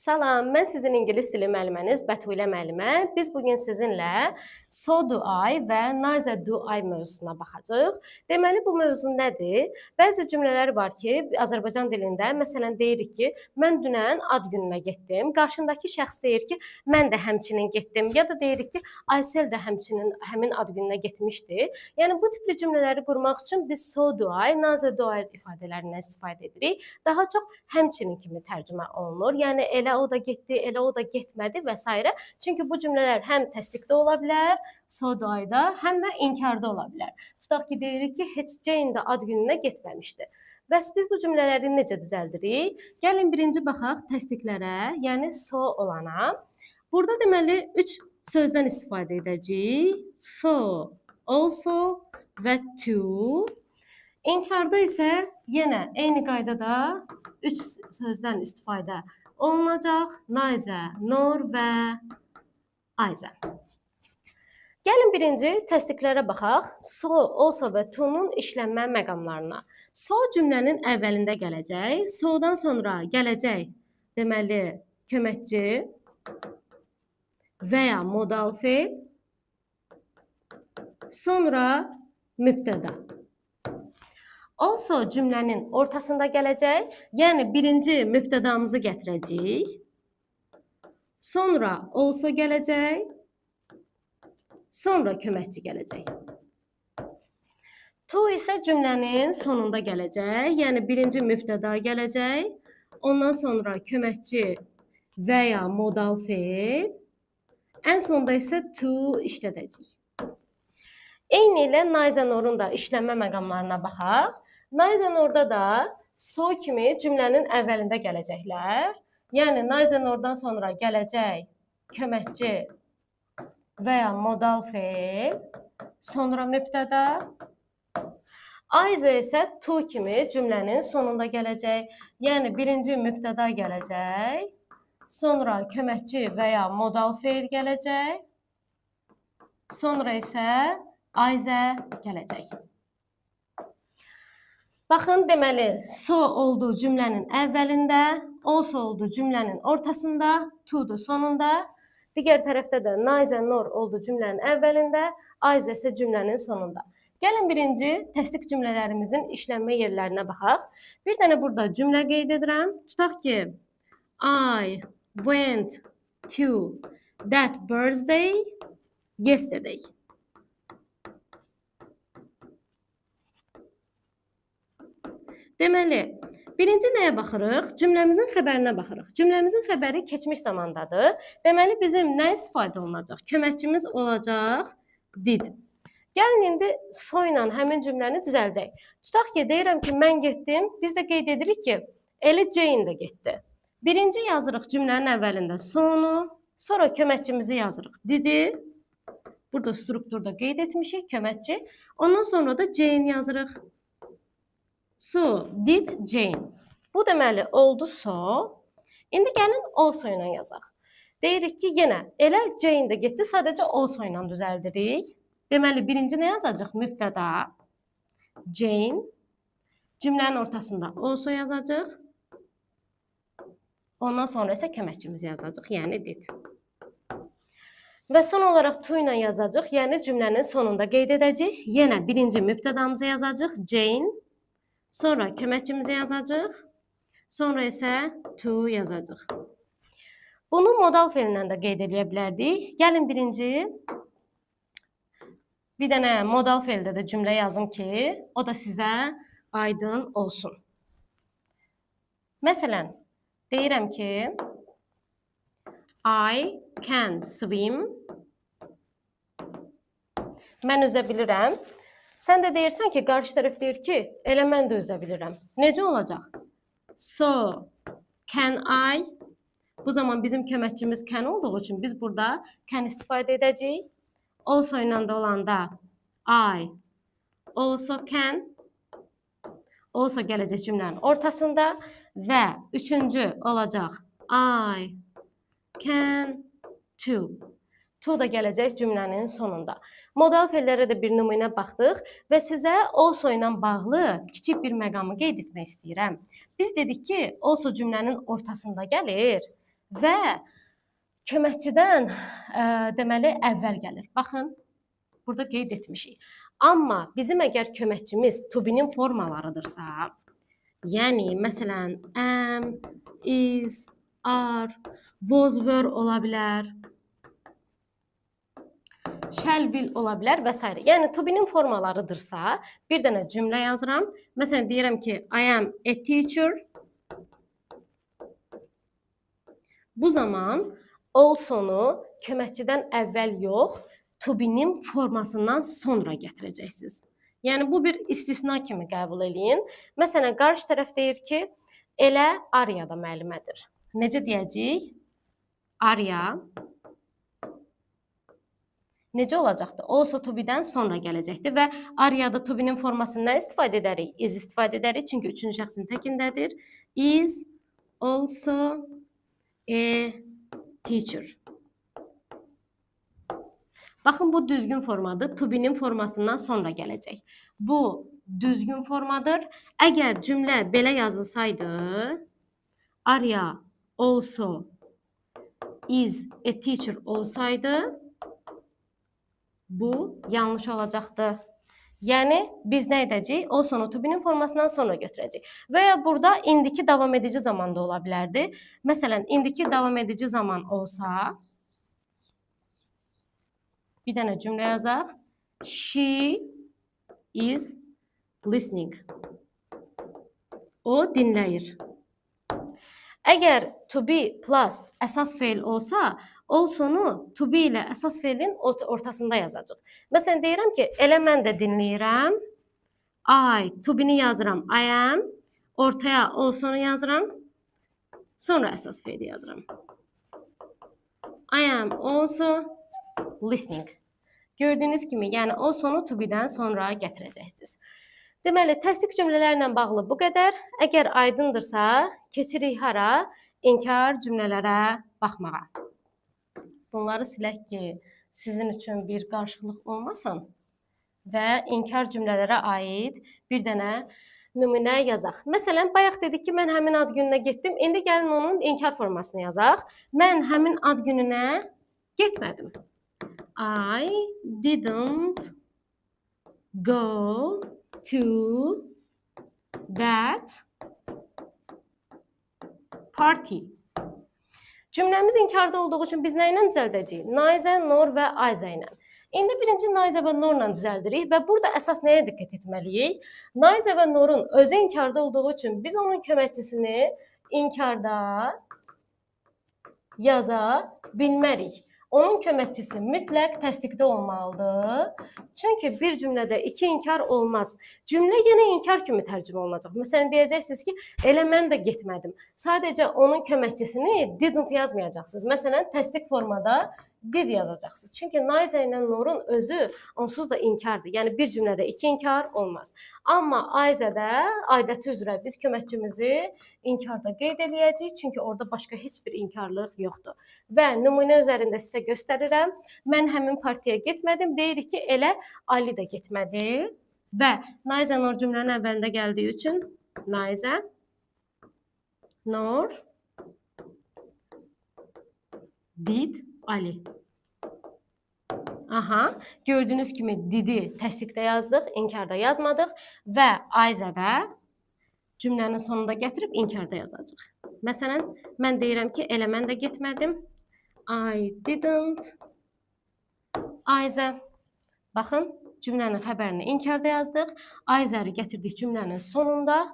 Salam, mən sizin ingilis dili müəlliməniz Bətulə müəllimə. Biz bu gün sizinlə so do I və neither do I mövzusuna baxacağıq. Deməli, bu mövzu nədir? Bəzi cümlələr var ki, Azərbaycan dilində, məsələn, deyirik ki, mən dünən ad gününə getdim. Qarşındakı şəxs deyir ki, mən də həmçinin getdim. Ya da deyirik ki, Aysel də həmçinin həmin ad gününə getmişdi. Yəni, bu tipli cümlələri qurmaq üçün biz so do I, neither do I ifadələrindən istifadə edirik. Daha çox həmçinin kimi tərcümə olunur. Yəni, elə o da getdi, elə o da getmədi və s. Çünki bu cümlələr həm təsdiqdə ola bilər, so do I-da, həm də inkarda ola bilər. Tutaq ki, deyirik ki, heç Jane də ad gününə getməmişdi. Bəs biz bu cümlələri necə düzəldirik? Gəlin birinci baxaq təsdiqlərə, yəni so olana. Burada deməli 3 sözdən istifadə edəcəyik. So, also və to. İnkarda isə yenə eyni qaydada 3 sözdən istifadə olunacaq. Neither, nor və either. Gəlin birinci təsdiqlərə baxaq. So, also və to-nun işlənmə məqamlarına. So cümlənin əvvəlində gələcək. So-dan sonra gələcək deməli köməkçi və ya modal feil. Sonra mübtəda. Also cümlənin ortasında gələcək. Yəni birinci mübtədamızı gətirəcəyik. Sonra also gələcək. Sonra köməkçi gələcək. To isə cümlənin sonunda gələcək. Yəni birinci mübtəda gələcək. Ondan sonra köməkçi və ya modal feil. Ən sonda isə to işlədəcəyik. Eyni ilə neither nor'un da işlənmə məqamlarına baxaq. Neither nor'da da so kimi cümlənin əvvəlində gələcəklər. Yəni neither nor'dan sonra gələcək köməkçi və ya modal feil, sonra mübtəda. Either isə to kimi cümlənin sonunda gələcək. Yəni birinci mübtəda gələcək, sonra köməkçi və ya modal feil gələcək, sonra isə either gələcək. Baxın, deməli, so oldu cümlənin əvvəlində, also oldu cümlənin ortasında, to da sonunda. Digər tərəfdə də neither nor oldu cümlənin əvvəlində, either isə cümlənin sonunda. Gəlin birinci təsdiq cümlələrimizin işlənmə yerlərinə baxaq. Bir dənə burada cümlə qeyd edirəm. Tutaq ki, I went to that birthday yesterday. Deməli, birinci nəyə baxırıq? Cümləmizin xəbərinə baxırıq. Cümləmizin xəbəri keçmiş zamandadır. Deməli, bizim nə istifadə olunacaq? Köməkçimiz olacaq did. Gəlin indi so ilə həmin cümləni düzəldək. Tutaq ki, deyirəm ki, mən getdim. Biz də qeyd edirik ki, elə Jane də getdi. Birinci yazırıq cümlənin əvvəlində so-nu, sonra köməkçimizi yazırıq did-i. Burada strukturda qeyd etmişik köməkçi. Ondan sonra da Jane yazırıq. So, did Jane. Bu deməli oldu so. İndi gəlin also ilə yazaq. Deyirik ki, yenə elə Jane də getdi, sadəcə also ilə düzəldirik. Deməli, birinci nə yazacaq? Mübtəda Jane. Cümlənin ortasında also yazacaq. Ondan sonra isə köməkçimizi yazacaq, yəni did. Və son olaraq to ilə yazacaq, yəni cümlənin sonunda qeyd edəcəyik. Yenə birinci mübtədamızı yazacaq, Jane. Sonra köməkçimizi yazacaq. Sonra isə to yazacaq. Bunu modal feillə də qeyd eləyə bilərdik. Gəlin birinci bir dənə modal feildə də cümlə yazım ki, o da sizə aydın olsun. Məsələn, deyirəm ki, I can swim. Mən üzə bilirəm. Sən də deyirsən ki, qarşı tərəf deyir ki, elə mən də üzə bilirəm. Necə olacaq? So, can I? Bu zaman bizim köməkçimiz can olduğu üçün biz burada can istifadə edəcəyik. Also ilə də olanda I also can. Also gələcək cümlənin ortasında və üçüncü olacaq I can too. To da gələcək cümlənin sonunda. Modal feillərə də bir nümunə baxdıq və sizə also ilə bağlı kiçik bir məqamı qeyd etmək istəyirəm. Biz dedik ki, also cümlənin ortasında gəlir Və köməkçidən deməli əvvəl gəlir. Baxın, burada qeyd etmişik. Amma bizim əgər köməkçimiz to be-nin formalarıdırsa, yəni məsələn am, is, are, was, were ola bilər, shall, will ola bilər və s. Yəni to be-nin formalarıdırsa, bir dənə cümlə yazıram. Məsələn deyirəm ki, I am a teacher. Bu zaman also-nu köməkçidən əvvəl yox, to be-nin formasından sonra gətirəcəksiniz. Yəni bu bir istisna kimi qəbul eləyin. Məsələn, qarşı tərəf deyir ki, elə Arya da müəllimədir. Necə deyəcəyik? Arya necə olacaqdı? Also to be-dən sonra gələcəkdi və Aryada to be-nin formasından istifadə edərik? Is istifadə edərik, çünki üçüncü şəxsin təkindədir. Is also a teacher. Baxın, bu düzgün formadır. To be-nin formasından sonra gələcək. Bu düzgün formadır. Əgər cümlə belə yazılsaydı, Arya also is a teacher olsaydı, bu yanlış olacaqdı. Yəni biz nə edəcəyik? Also-nu to be-nin formasından sonra götürəcəyik. Və ya burada indiki davam edici zamanda ola bilərdi. Məsələn, indiki davam edici zaman olsa, bir dənə cümlə yazaq. She is listening. O dinləyir. Əgər to be plus əsas feil olsa, also-nu to be ilə əsas feilin ortasında yazacaq. Məsələn, deyirəm ki, elə mən də dinləyirəm. I, to be-ni yazıram. I am. Ortaya also-nu yazıram. Sonra əsas feili yazıram. I am also listening. Gördüyünüz kimi, yəni also-nu to be-dən sonra gətirəcəksiniz. Deməli, təsdiq cümlələrlə bağlı bu qədər. Əgər aydındırsa, keçirik hara? İnkar cümlələrə baxmağa. Bunları silək ki, sizin üçün bir qarışıqlıq olmasın və inkar cümlələrə aid bir dənə nümunə yazaq. Məsələn, bayaq dedik ki, mən həmin ad gününə getdim. İndi gəlin onun inkar formasını yazaq. Mən həmin ad gününə getmədim. I didn't go to that party. Cümləmiz inkarda olduğu üçün biz nə ilə düzəldəcəyik? Neither, nor və either ilə. İndi birinci neither və norla düzəldirik və burada əsas nəyə diqqət etməliyik? Neither və norun özü inkarda olduğu üçün biz onun köməkçisini inkarda yaza bilmərik. Onun köməkçisi mütləq təsdiqdə olmalıdır. Çünki bir cümlədə iki inkar olmaz. Cümlə yenə inkar kimi tərcümə olunacaq. Məsələn, deyəcəksiniz ki, elə mən də getmədim. Sadəcə onun köməkçisini didn't yazmayacaqsınız. Məsələn, təsdiq formada did yazacaqsınız. Çünki neither ilə norun özü onsuz da inkardır. Yəni bir cümlədə iki inkar olmaz. Amma either-də adəti üzrə biz köməkçimizi inkarda qeyd eləyəcəyik. Çünki orada başqa heç bir inkarlıq yoxdur. Və nümunə üzərində sizə göstərirəm. Mən həmin partiyaya getmədim. Deyirik ki, elə Ali də getmədi. Və neither nor cümlənin əvvəlində gəldiyi üçün neither nor did Ali. Aha, gördüyünüz kimi didi təsdiqdə yazdıq, inkarda yazmadıq və either-də cümlənin sonunda gətirib inkarda yazacağıq. Məsələn, mən deyirəm ki, elə mən də getmədim. I didn't either. Baxın, cümlənin xəbərini inkarda yazdıq. Either-i gətirdik cümlənin sonunda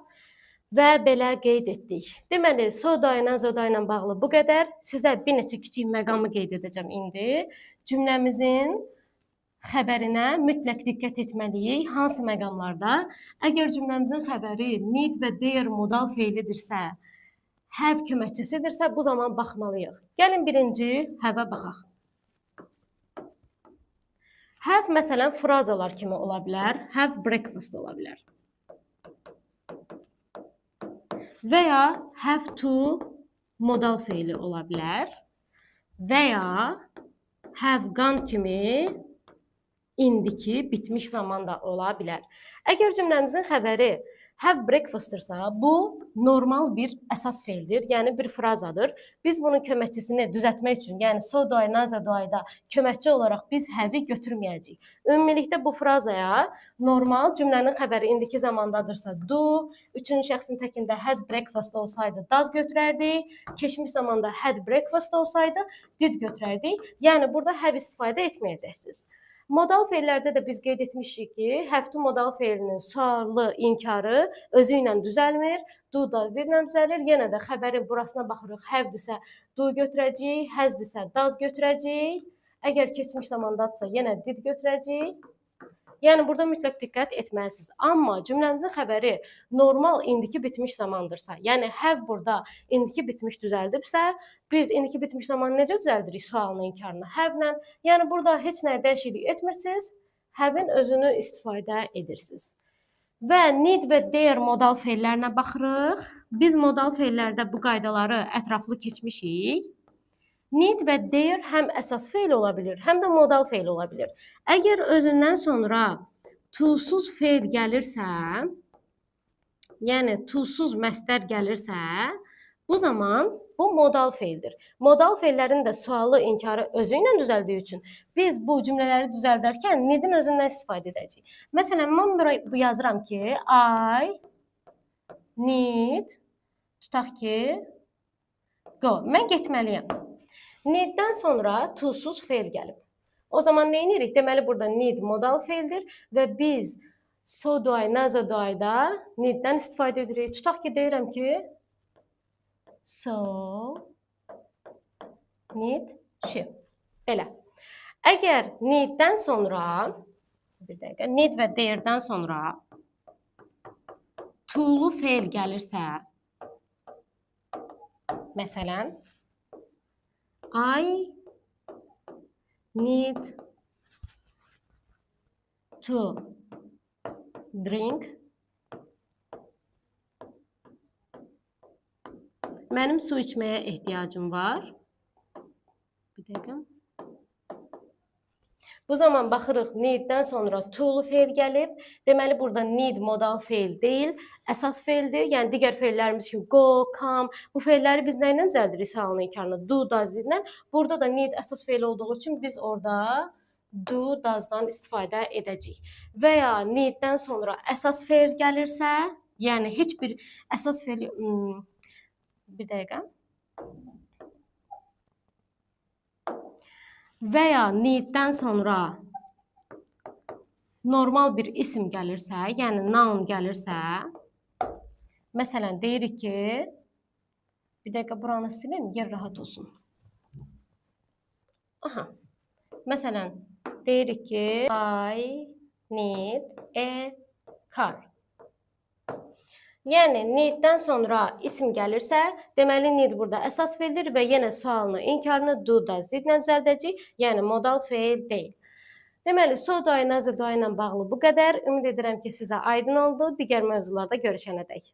və belə qeyd etdik. Deməli, so do ilə, zo do ilə bağlı bu qədər. Sizə bir neçə kiçik məqamı qeyd edəcəm indi. Cümləmizin xəbərinə mütləq diqqət etməliyik. Hansı məqamlarda? Əgər cümləmizin xəbəri need və their modal feilidirsə, have köməkçisidirsə, bu zaman baxmalıyıq. Gəlin birinci have-ə baxaq. Have məsələn frazalar kimi ola bilər. Have breakfast ola bilər. Və ya have to modal feili ola bilər. Və ya have gone kimi İndiki bitmiş zaman da ola bilər. Əgər cümləmizin xəbəri have breakfast-dırsa, bu normal bir əsas feildir, yəni bir frazadır. Biz bunun köməkçisini düzəltmək üçün, yəni so do I, neither do I-da köməkçi olaraq biz have-i götürməyəcəyik. Ümumilikdə bu frazaya normal cümlənin xəbəri indiki zamandadırsa do, üçüncü şəxsin təkində has breakfast olsaydı does götürərdik, keçmiş zamanda had breakfast olsaydı did götürərdik. Yəni burada have istifadə etməyəcəksiniz. Modal feillərdə də biz qeyd etmişik ki, have to modal feilinin suallı inkarı özü ilə düzəlmir. Do, does, did ilə düzəlir. Yenə də xəbərin burasına baxırıq. Have-dirsə do götürəcəyik, has-dirsə does götürəcəyik. Əgər keçmiş zamandadırsa yenə did götürəcəyik. Yəni burada mütləq diqqət etməlisiniz. Amma cümləmizin xəbəri normal indiki bitmiş zamandırsa, yəni have burada indiki bitmiş düzəldibsə, biz indiki bitmiş zamanı necə düzəldirik sualının inkarını? Have-lə. Yəni burada heç nəyə dəyişiklik etmirsiniz. Have-in özünü istifadə edirsiniz. Və need və dare modal feillərinə baxırıq. Biz modal feillərdə bu qaydaları ətraflı keçmişik. Need və dare həm əsas feil ola bilər, həm də modal feil ola bilər. Əgər özündən sonra to-suz feil gəlirsə, yəni to-suz məstər gəlirsə, bu zaman bu modal feildir. Modal feillərin də sualı, inkarı özü ilə düzəldiyi üçün biz bu cümlələri düzəldərkən need-in özündən istifadə edəcəyik. Məsələn, mən bura yazıram ki, I need, tutaq ki, go. Mən getməliyəm. Need-dən sonra to-suz feil gəlib. O zaman nə edirik? Deməli, burada need modal feildir və biz so do I, neither do I-da need-dən istifadə edirik. Tutaq ki, deyirəm ki, so need she. Belə. Əgər need-dən sonra, bir dəqiqə, need və dare-dən sonra to-lu feil gəlirsə, məsələn, I need to drink. Mənim su içməyə ehtiyacım var. Bir dəqiqə. Bu zaman baxırıq need-dən sonra to-lu feil gəlib. Deməli burada need modal feil deyil, əsas feildir. Yəni digər feillərimiz kimi go, come, bu feilləri biz nə ilə düzəldirik sualın inkarını? Do, does, did-lə. Burada da need əsas feil olduğu üçün biz orada do, does-dan istifadə edəcəyik. Və ya need-dən sonra əsas feil gəlirsə, yəni heç bir əsas feil, bir dəqiqə. Və ya need-dən sonra normal bir isim gəlirsə, yəni noun gəlirsə, məsələn, deyirik ki, bir dəqiqə buranı silim, yer rahat olsun. Aha. Məsələn, deyirik ki, I need a car. Yəni, need-dən sonra isim gəlirsə, deməli, need burada əsas feildir və yenə sualını, inkarını do, does, did-lə düzəldəcəyik. Yəni, modal feil deyil. Deməli, so do I, neither do I ilə bağlı bu qədər. Ümid edirəm ki, sizə aydın oldu. Digər mövzularda görüşənədək.